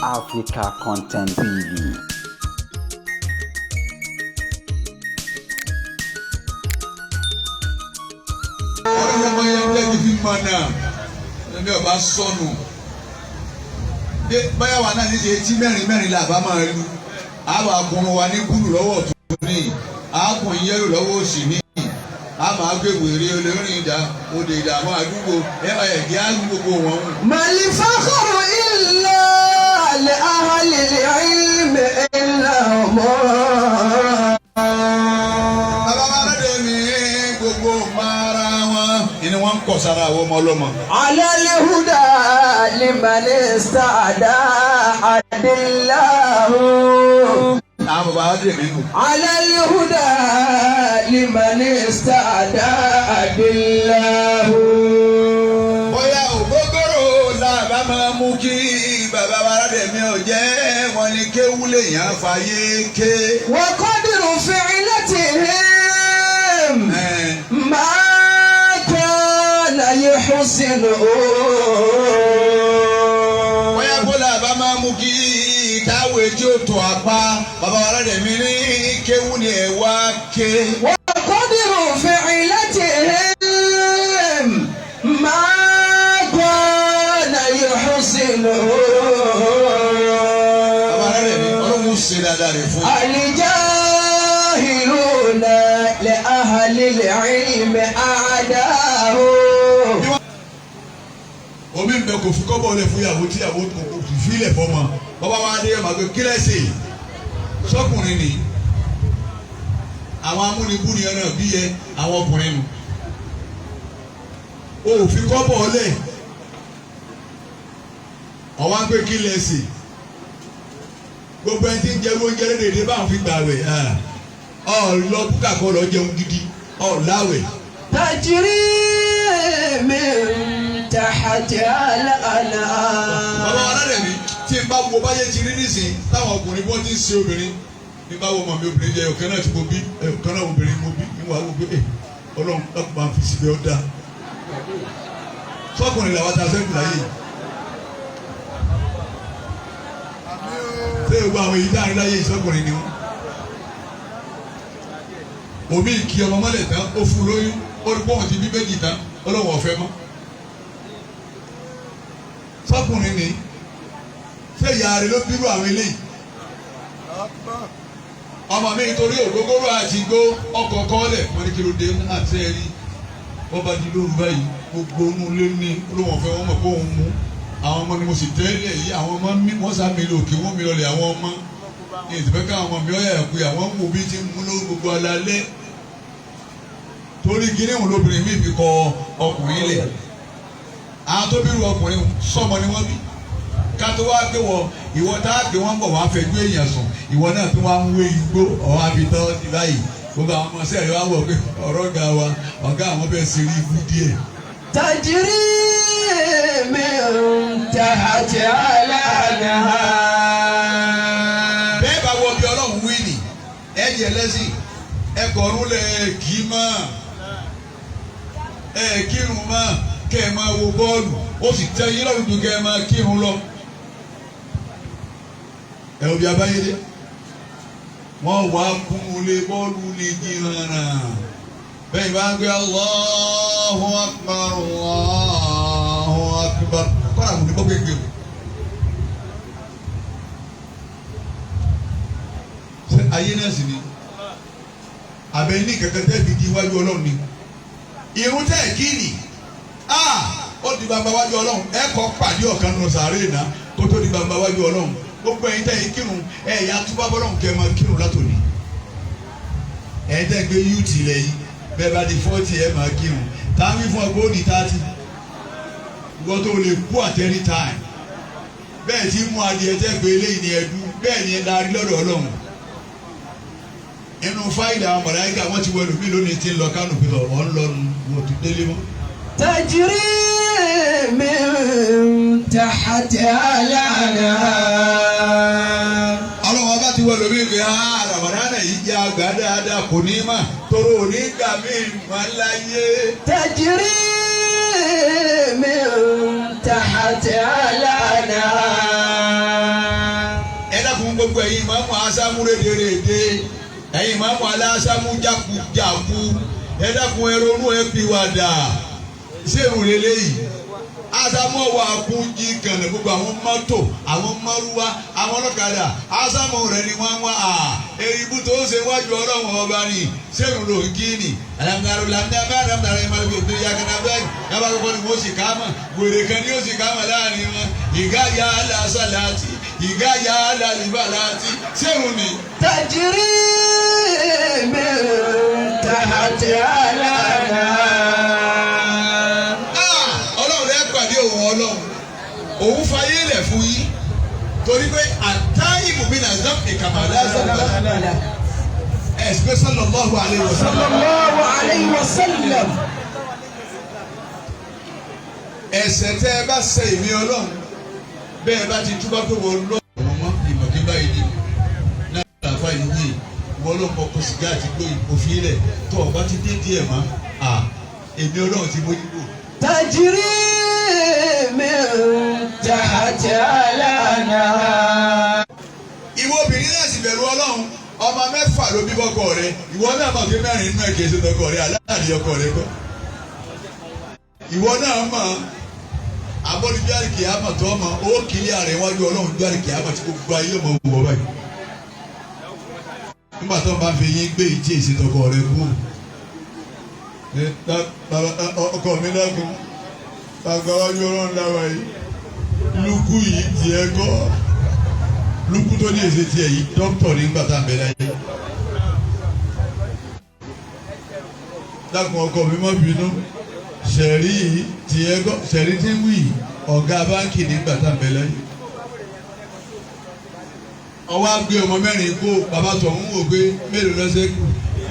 Africa Content TV. Ọlọ́run ọmọ yẹn jẹ́ ti fi mọ̀ náà ẹni ọba sọnù báyà wà náà níṣe etí mẹ́rin mẹ́rin là bá máa lu àwọn akùnrin wa ní búlù lọ́wọ́ ọ̀tún ní àákùn yẹ́lò lọ́wọ́ òsì ní a máa gbé wèrè olórin ìdá òde ìdààmú àdúgbò ẹ̀jẹ̀ á gbogbo wọn. ما الفخر إلا لأهل العلم إلا هم. Bàbá wa lọ́dẹ mi gbogbo mara wọn ni wọ́n ń kọ̀ sára àwọn ọmọ ọlọ́mọ. على الهدى لمن استعدى أدلاه. Àwọn bàbá wa dè mí nù. على الهدى لمن استعدى أدلاه. Bóyá ògógóró làbá máa mú kí bàbá wa lọ́dẹ mi ò jẹ́ wọn ni kéwú lèèyàn fàyè ké. وقدر فعلتهم Ẹ̀, ما كان يحسنه. Bóyá kó làbá máa mú kí táwọn etí ò tó apá bàbá wa lọ́dẹ mi ní kéwú ni ẹ̀ wá ké. وقدر فعلتهم ما كان يحسنه. Bàbá lọ́dẹ mi ọlọ́run ó ṣe dáadáa rẹ̀ fún yín. الجاهلون لأهل العلم أعداء. Omi ń bẹ kò fi kọ́bọ̀ lẹ̀ fún ìyàwó tí ìyàwó kò fi filẹ̀ fọmọ bàbá wa dé ẹ̀ máa gbé kílẹ̀sì sọkùnrin ni àwọn amúnibúni ẹran bí yẹ àwọn ọkùnrin nu o ò fi kọ́bọ̀ lẹ̀ ọ̀wá ń gbé kílẹ̀sì gbogbo ẹni tí ń jẹ oúnjẹ lédèdè báwọn fi gbà wẹ̀ ọ lọ búkà kọ́ lọ jẹun gidi ọ láwẹ̀. تجري من تحتها Bàbá الأنهار. Alárẹ̀ mi tí n bá wo báyé ti rí nísìn táwọn ọkùnrin wọ́n ti ń ṣe obìnrin ní bá wo mọ̀ mi obìnrin jẹ ọ̀kan náà tí mo bí ọ̀kan náà obìnrin mo bí níwà wo pé ọlọ́run dákun máa fi síbẹ̀ ọ́ dáa sọkùnrin làwọn ta sẹ́kù láyé yìí ṣé gbogbo àwọn èyí dáhùn láyé yìí sọkùnrin ni wọ́n omi kí ọmọ mọ́lẹ̀ tán ó fún lóyún ó rí pọ́ùn ti bí méjì tán ọlọ́run ọ̀fẹ́ mọ́ sọkùnrin ni ṣé ìyá rẹ ló bírú àwọn eléyìí ọmọ mi nítorí ògógóró àti igbó ọkọ̀ kọ́lẹ̀ wọ́n ní kí ló dé àti ẹ̀rí wọ́n bá di lóru báyìí gbogbo inú ilé ní olóhùn ọ̀fẹ́ wọn mọ̀ pé òun mú àwọn ọmọ ni mo sì tẹ́lẹ̀ yìí àwọn ọmọ mi wọ́n sá mi lòkè wọ́n mi lọlẹ̀ àwọn ọmọ ní ìtìfẹ́ káwọn ọmọ mi ọ̀yà ẹ̀kú àwọn mú bí ti mú lóru gbogbo alalẹ́ torí kíní òun lóbìnrin mi fi kọ ọkùnrin lẹ̀ àwọn tó bírú ọkùnrin sọmọ ni wọ́n bí ká tó wá pé wọ ìwọ tá a pé wọ́n bọ̀ wá fẹjú èèyàn sùn ìwọ náà tó wá ń wé igbó ọ̀hún àfitọ́ ti báyìí gbogbo àwọn ọmọ sẹ́yìn wá wọ̀ pé ọ̀rọ̀ ga wa ọ̀gá àwọn bẹ́ẹ̀ ṣe rí ibú díẹ̀. تجري من تحتها الأنهار. Bẹ́ẹ̀ bá wọ bí ọlọ́run wí nì ẹ jẹ́ lẹ́sìn ẹ kọ̀ọ̀rún lẹ̀ kì í mọ́ ẹ kírun mọ́ kẹ́ ẹ máa wo bọ́ọ̀lù ó sì tẹ́ yín lọ́rùn ju kẹ́ ẹ máa kírun lọ. Ẹ wo bí abáyédé wọ́n wá kún ilé bọ́ọ̀lù ní jìnnà bẹ́ẹ̀ bá ń gbé Allahu Akbar Allahu Akbar kọ́ra kò ní bọ́ kékeré o. Ṣé ayé náà sì ni àbẹ ní kankan tẹ́ fi di iwájú ọlọ́run ni irun tẹ́ ẹ̀ kí ni a ó di gbangba wájú ọlọ́run ẹ kọ́ pàdé ọ̀kan nínú sàárè náà kó tó di gbangba wájú ọlọ́run gbogbo ẹ̀yin tẹ́ ẹ̀ kírun ẹ̀ yà túbọ̀ bọ́lọ́run kẹ́ ẹ máa kírun látòní ẹ̀yin tẹ́ gbé yúùtì lẹ̀ yìí bẹ́ẹ̀ bá di 40 ẹ̀ máa kírun táwọn fún ọgbọ́n ó di 30 ìwọ́n tó lè kú at any time bẹ́ẹ̀ tí mú adìẹ tẹ́ gbé eléyìí ní ẹdú bẹ́ẹ̀ ni ẹ darí lọ́dọ̀ ọlọ́run inú fáìlì àwọn mọ̀láyíkà wọ́n ti wọ ẹlòmíì lónìí tí ń lọ Kánò pé ọ̀ ń lọ nu wọ́n ti délé mọ́. تجري من تحتها الأنهار. Ọlọ́wọ́n bá ti wọ ẹlòmíì pé Ramadana yìí jẹ́ àgbà dáadáa kò ní mà tóró òní gbà mí mà láyé. تجري من تحتها الأنهار. Gbogbo ẹ̀yin ìmáàmù asámú rédèrèdè, ẹ̀yin ìmáàmù alásámú jákujàku, ẹ dákun ẹ ronú ẹ pìwàdà. Ṣé ìrùn lélẹ́yìí? Ásámú ọwọ́ akúnjí kànáà gbogbo àwọn mọ́tò, àwọn mọ́rúwá, àwọn ọlọ́kadà, ásámú rẹ̀ ni wọ́n wá à. Eribu tó ṣe wájú ọlọ́run ọba ni, ṣé ìrùn ló ń kí ni? Àlàmúdàrú làmúdàbá àlàmúdàrú ẹ̀ máa gbé yàgàdà bẹ́ẹ̀ yàrá kọ́kọ́ ni wọ́n sì ká mọ̀, wèrè kan ni ó sì ká mọ̀ láàrin wọn. Ìgáyà aláṣàláàtì, ìgáyà alálìbàláàtì, ṣé ìrùn ni? تجري من تحتها الأنهار. Ah! Ọlọ́run rẹ̀ pàdé òun ọlọ́run òun fayé lẹ̀ fún yín torí pé àtá ìbùbí náà zam ìkàmàlà zam ẹ̀sìpẹ́ sallallahu alaihi wasallam. صلى الله عليه وسلم. Ẹ̀ṣẹ̀ tẹ́ ẹ bá ṣe ìmí ọlọ́run bẹ́ẹ̀ bá ti túbá pé wọ́n lọ́ ọ̀run mọ́ ìmọ̀kí báyìí ni náà làáfà yìí wí wọ́n ló mọ kó sìgá àti gbó òfin lẹ̀ tó ọba ti dé díẹ̀ mọ́ à èmi ọlọ́run ti mójú bò. تجري من تحتها الأنهار. Ìwọ obìnrin náà sì bẹ̀rù ọlọ́run ọmọ mẹ́fà ló bí bọ́kọ rẹ ìwọ náà mọ̀ pé mẹ́rin nínú ẹ̀ kìí ṣe tọkọ rẹ aláàrí ọkọ rẹ kọ́. Ìwọ náà mọ̀ abọ́dúnjọ́ àríkìámọ̀ tó ọmọ ó kiri ààrẹ wájú ọlọ́run jọ́ àríkìámọ̀ tí gbogbo ayé ọmọ wọ̀ báyìí. Nígbà tó ń bá fi yín gbé ìjì ìṣètọkọ rẹ kú. Ọkọ mi dákun bàbá wájú ọlọ́run láwa yìí lukú yìí tiẹ̀ kọ́ lukú tó ní èsì tiẹ̀ yìí dókítà nígbà tá à ń bẹ láyé. Dákun ọkọ mi má bínú sẹ̀rí yìí tiẹ̀ kọ́ sẹ̀rí tí ń wí yìí ọ̀gá báńkì nígbà tá à ń bẹ láyé. Ọwọ́ á gbé ọmọ mẹ́rin kó bàbá tó ń wò pé mélòó lọ́sẹ̀ kù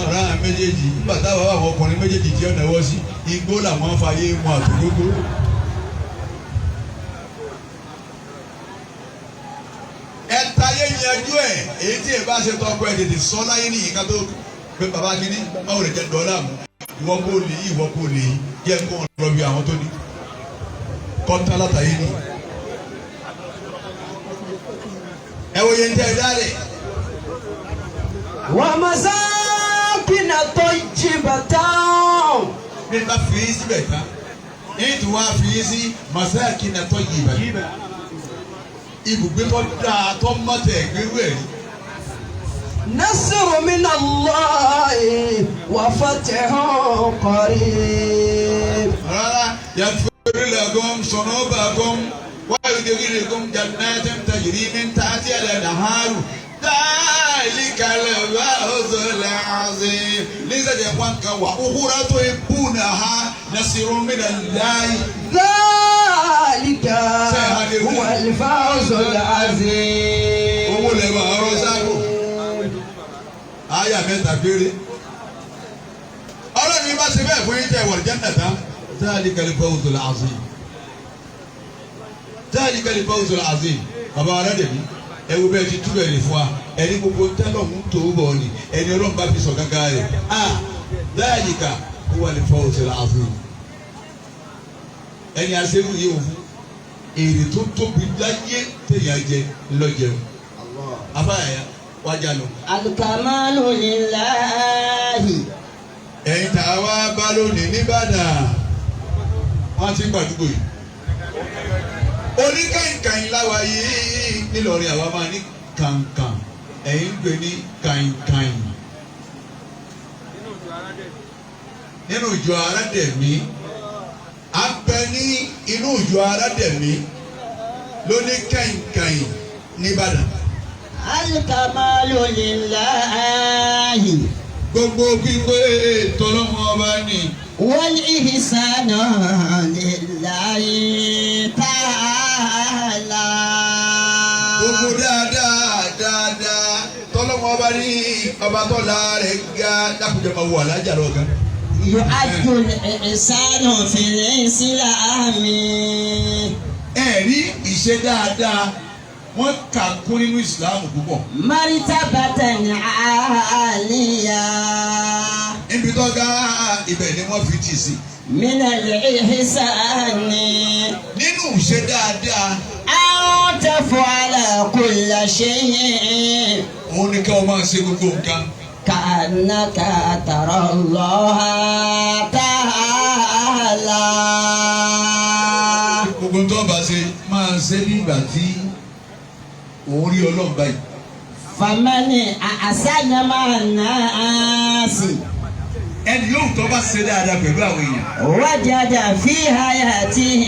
ọ̀rá àwọn méjèèjì nígbà táwọn àwọn ọkùnrin méjèèjì tí ọ̀nà wọ́ sí igbó làwọn fàyè mu àtòkókó. Ẹ tayé yanjú ẹ èyí tí ẹ bá ṣe tọkọ ẹ tètè sọ láyé nìyí ká tó pé bàbá kínní báwo lè jẹ dọ́là mú ìwọ kó lè yí ìwọ kó lè yí jẹ́ kó wọn lọ bí àwọn tó ní kọ́ńtà látàyé ni. Ẹ wo yẹn tẹ́ ẹ dálẹ̀. ومساكن طيبة. Bí n bá fi yín síbẹ̀ tán ní tí wọ́n á fi yín sí masakina tayyiba ibùgbé tó dáa tó mọ́tẹ̀ gbérú ẹ̀ rí. نصر من الله وفتح قريب. Rárá yaghfir lakum dhunubakum wa yudkhilukum jannatin tajri min tahtiha al-anharu dhalikal fawzul azim. Nísàlẹ̀ wọn kan wà ukhra tuhibbunaha nasrun minallahi. ذلك هو الفوز العظيم. Owó lè máa rọ sáàbò. Àyà mẹ́ta péré. Ọlọ́run bá ṣe bẹ́ẹ̀ fún yín tẹ̀ wọ̀lì jẹ́nà tán. Dhalikal fawzul azim. Dhalikal fawzul azim. Bàbá wa ládẹ̀mí, ẹ wo bẹ́ẹ̀ ti túbẹ̀ lè fún wa. Ẹni gbogbo tẹ́lọ̀ ń tó bọ̀ ni ẹni ọlọ́run bá fi sọ gángan rẹ̀. Dhalika huwal fawzul azim. Ẹni aṣẹ́rù yìí ò fún. Èrè tó tóbi láyé téèyàn jẹ lọ́jẹun. Afáyà wájà lọ. Al-kamalu lillahi. Ẹ̀yin tá a wá bá lónìí nìbàdàn wọ́n ti ń gbàdúgbò yìí. Oníkàǹkàǹ láwa yìí nílọrin àwa máa ní kàǹkàǹ ẹ̀yin ń pè ní kàǹkàǹ. Nínú ìjọ aládẹ̀mí a ń bẹ ní inú ìjọ aládẹ̀mí lóní kàǹkàǹ nìbàdàn. Al-kamalu lillahi. Gbogbo gbígbé tọlọ́mọ ọba ni. Wal-ihsanu lillahi ta'ala. Gbogbo dáadáa dáadáa tọlọ́mọ ọba ní ọba tọ́lá rẹ̀ ga dákúnjẹ máa wọ alájà lọ gan. Yu'addu al-ihsanu fil islami. Ẹ rí ìṣe dáadáa wọ́n kà kún nínú ìsìláàmù púpọ̀. Martabatan 'aliyah. Níbi tó ga ibẹ̀ ni wọ́n fi tì sí. Min al-ihsani. Nínú ìṣe dáadáa An taf'ala كل شيء. Òun ni kí wọ́n máa ṣe gbogbo nǹkan. كأنك ترى الله تعالى. Gbogbo tó bá ṣe máa ṣe nígbà tí òun rí Ọlọ́run báyìí. فمن أحسن مع الناس Ẹni yóò tó bá ṣe dáadáa pẹ̀lú àwọn èèyàn. وجد في حياته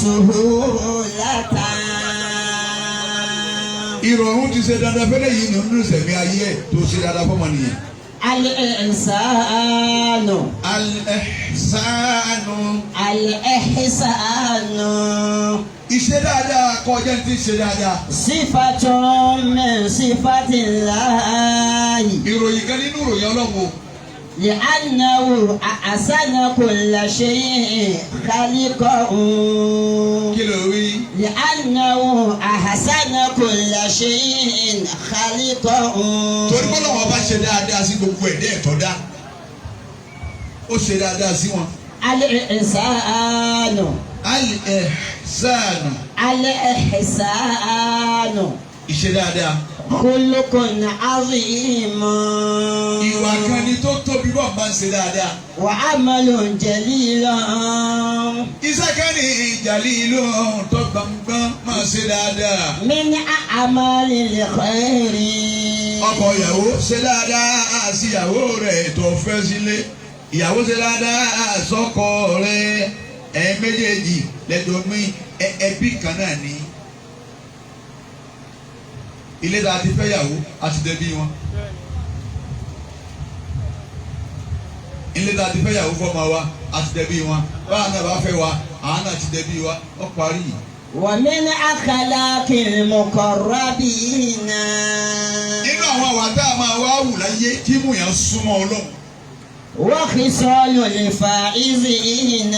سهولة. Ìrọ̀rùn ti ṣe dáadáa fẹ́lẹ́ yìí nínú ìṣẹ̀mí ayé ẹ̀ tó ṣe dáadáa fọ́mọnìyàn. الإحسان Al-ihsanu. الإحسان Ìṣe dáadáa kọjá ní ti ṣe dáadáa. صفة من صفات الله. Ìròyìn kan nínú ìròyìn Ọlọ́run o. لأنه أحسن كل شيء خلقه. Kí ló wí? لأنه أحسن كل شيء خلقه. Torí bọ́lá wọn bá ṣe dáadáa sí gbogbo ẹ̀dẹ́ ẹ̀tọ́ dá. Ó ṣe dáadáa sí wọn. الإحسان Al-ihsanu. الإحسان Ìṣe dáadáa. خلق عظيم Ìwà kan ni tó tóbi bọ́ọ̀ bá ń ṣe dáadáa. وعمل جليل. Iṣẹ́ kan ní ìjàlí ìlú tó gbọ̀ngbọ̀n máa ṣe dáadáa. من أعمال الخير. Ọkọ ìyàwó ṣe dáadáa sí ìyàwó rẹ̀ tó fẹ́ sílé. Ìyàwó ṣe dáadáa sọ́kọ rẹ̀. Ẹ méjèèjì lẹ́jọ́ mí ẹbí kan náà ni. Ilé tá a ti fẹ́ yàwó a ti dẹbí wọn. Ilé tá a ti fẹ́ yàwó fọ́mọ wa a ti dẹbí wọn. Báwa náà bá fẹ́ wa àwọn náà ti dẹbí wa ó parí. ومن أخلاق المقربين. Nínú àwọn àwa tá a máa wá wù láyé tí mú yàn súnmọ́ Ọlọ́run. وخصال الفائزين.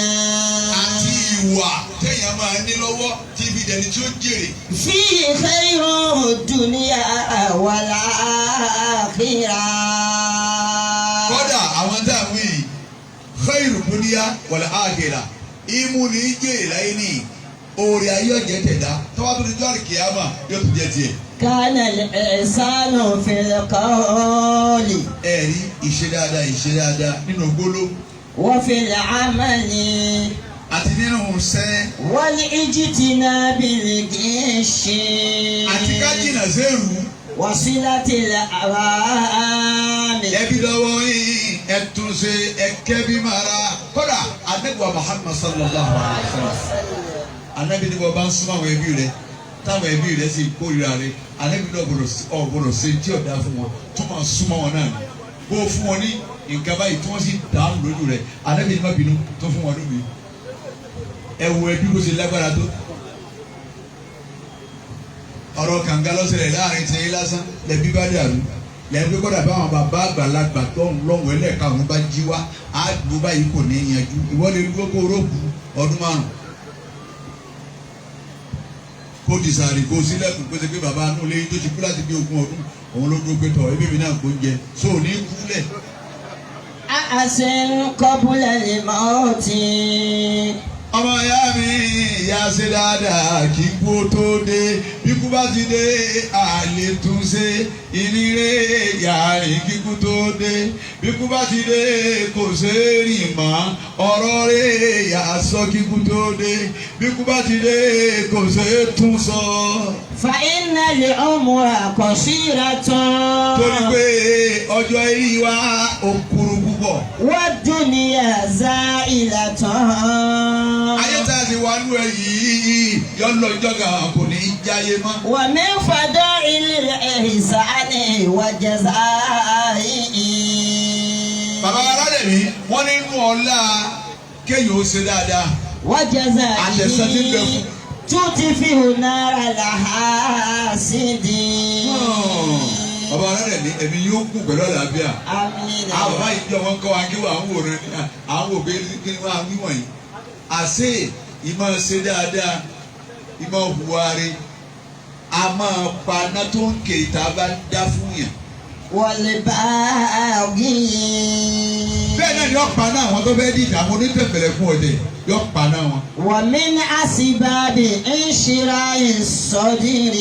Àti ìwà téèyàn máa ní lọ́wọ́ tí ibi dẹni tí ó jèrè. فيه خير الدنيا والآخرة. Kọ́dà àwọn tá a wí yìí, khairu dunya wal akhirah, ìmú ní jèrè láyé ní oore ayé ọ̀jẹ̀ tẹ̀dá tọ́wọ́ tó ti jọ́ àlùkìyámà yóò tún jẹ tiẹ̀. كان الإحسان في القول Ẹ rí ìṣe dáadáa ìṣe dáadáa nínú gbóló وفي العمل àti nínú sẹ́ والاجتناب الغش àti ká jìnnà sẹ́rù. وصلة الأرحام. Ẹbí lọ́wọ́ yín ẹtúnṣe ẹkẹ́bí mara kọ́dà anagba Muhammad sallallahu alayhi wa sallam anabi ni wọ́n bá ń súnmọ́ àwọn ẹbí rẹ táwọn ẹbí rẹ sì kórìíra rẹ anabi ní ọ̀gbọ́dọ̀ ṣe tí ọ̀dà fún wọn tó máa súnmọ́ wọn náà ni bó o fún wọn ní nǹkan báyìí tí wọ́n sì dànù lójú rẹ anabi ní má bínú tó fún wọn lómi ẹ wo ẹbí bó ṣe lágbára tó ọ̀rọ̀ kànga lọ́sẹ̀rẹ̀ láàrin tí yín lásán lẹ́bí bá dàrú lẹ́bí kọ́dà báwọn bàbá àgbàlagbà tó ń lọ́wọ́ ẹlẹ́ka òun bá jí wá àgbo báyìí kò ní í yanjú ìwọ lè dúró kó róòkù ọdún márùn kó di sàárì kó sílẹ̀kùn kó ṣe pé bàbá anú lẹ́yìn tó ti kú láti bí ogún ọdún òun ló dúró pé tọ̀ ẹbí mi náà kò ń jẹ so ò ní kúlẹ̀. أحسن قبل الموت. Ọmọ ìyá mi ìyá ṣe dáadáa kí kú ó tó dé bí kú bá ti dé àlè tún ṣe ìnire yàrá kíkú tó dé bí kú bá ti dé kò ṣe é rìn mọ́ ọ̀rọ̀ rẹ̀ yà sọ kíkú tó dé bí kú bá ti dé kò ṣe é tún sọ. فإن العمر قصيرة. Torí pé ọjọ́ eré wa ó kúrú púpọ̀. والدنيا زائلة. Ayé tá a ti wá nú ẹ yìí yọ lọ ìjọba kò ní í jáyé mọ́. ومن فضائل الإحسان وجزائه. Bàbá aládẹ̀mí wọ́n nínú ọlá kéèyàn ó ṣe dáadáa. Àtẹ̀sán tí ń bẹ وجزائه fún. تطفئ نار الحاسدين. Bàbá aládẹ̀mí ẹ̀mí yóò kú pẹ̀lú àlàáfíà. آمين. Àwọn bàbá yìí jọ wọn kọ́ wa kí wọ́n àwọn wòran ní àwọn wò pé kí wọ́n àwọn wíwọ̀nyí. Àṣé ìmọ̀ ṣe dáadáa ìmọ̀ hùwà rẹ̀ a máa paná tó ń ké ìta bá dá fún yàn. والباغي. Bẹ́ẹ̀ náà ni yọ paná àwọn tó fẹ́ dìjà àwọn onítẹ̀fẹ̀lẹ̀ fún ọ̀dẹ̀ yọ paná wọn. ومن أسباب انشراح الصدر.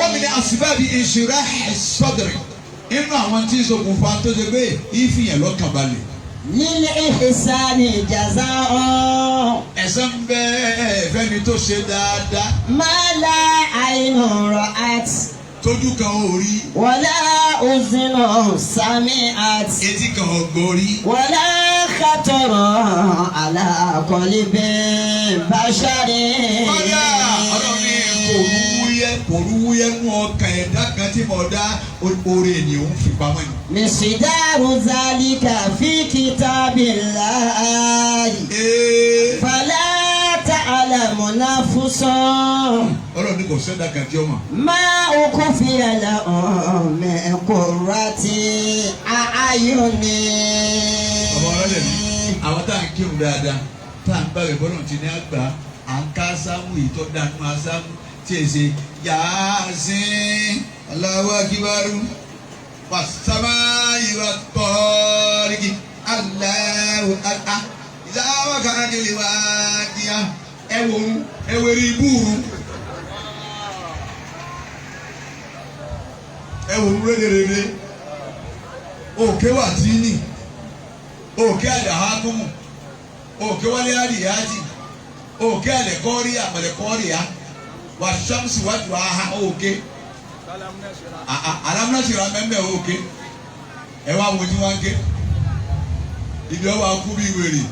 Wọ́n mi ní asibabi ìṣirà sọ́dọ̀rì inú àwọn tí ń ṣokùnfà tó ṣe pé ìfìyàn lọ́kàn balẹ̀. للإحسان جزاء Ẹ̀san ń bẹ fẹ́ni tó ṣe dáadáa ما لا عين رأت tójú kan ò rí ولا أذن سمعت etí kan ò gbọ́ rí. ولا خطر على قلب بشر Kọ́dà ọlọ́run ní kò rúwúyẹ́ kò rúwúyẹ́ nú ọkàn ẹ̀dá kan tí mo dá oore ènìyàn ń fi pamọ́ ni. مقدار ذلك في كتاب الله Ee فلا تعلم نفس ọlọ́run ní kò sẹ́dá kan tí ó mọ̀. ما أخفي لهم من قرة أعين. Bàbá ọlọ́dẹ mi àwọn tá à ń kírun dáadáa tá à ń gbàgbé bọ́lọ̀ tí ní àgbà à ń ká sámú yìí tó dànù asámú tí è ṣe Yásín Allahu akíbarú wàsámá ìwà tọ́ríkì Allahu àá ìdáwọ́ káàkiri wá kíá ẹ wò ó ẹ wò rí ibú ẹ wò ó rédèrèdè òkè wà tí nì òkè àdàhákùmù òkè wálé àdìyájì òkè àlẹkọríà mọlẹkọríà wà sàmùsì wájú àhà òkè alámúnáṣírà mẹmẹ òkè ẹ wá wo tí wọn ké ibi ọwọ akú bí wèrè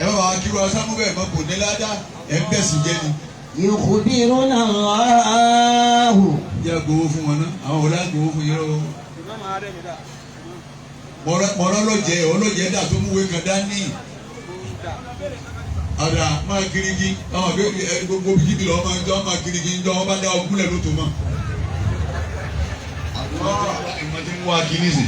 ẹ bá wà kí wọn sámú bẹ́ẹ̀ mọ kò ní ládàá ẹ ń bẹ̀sìn jẹ́ ni. يخبرنا الله Jẹ́ gbowó fún wọn náà àwọn òun láti gbowó fún yín lọ́wọ́. Mọ̀rọ́ lọ́jẹ́ ọlọ́jẹ́ dà tó múwé kan dání. Ọ̀dà máa kirigi ọmọ gbogbo bìkítì lọ́wọ́ máa ń jọ́ máa kirigi ń jọ́ wọ́n bá dá ọkúnlẹ̀ ló tó mọ̀. Ìmọ̀ tí ń wá kiri sí.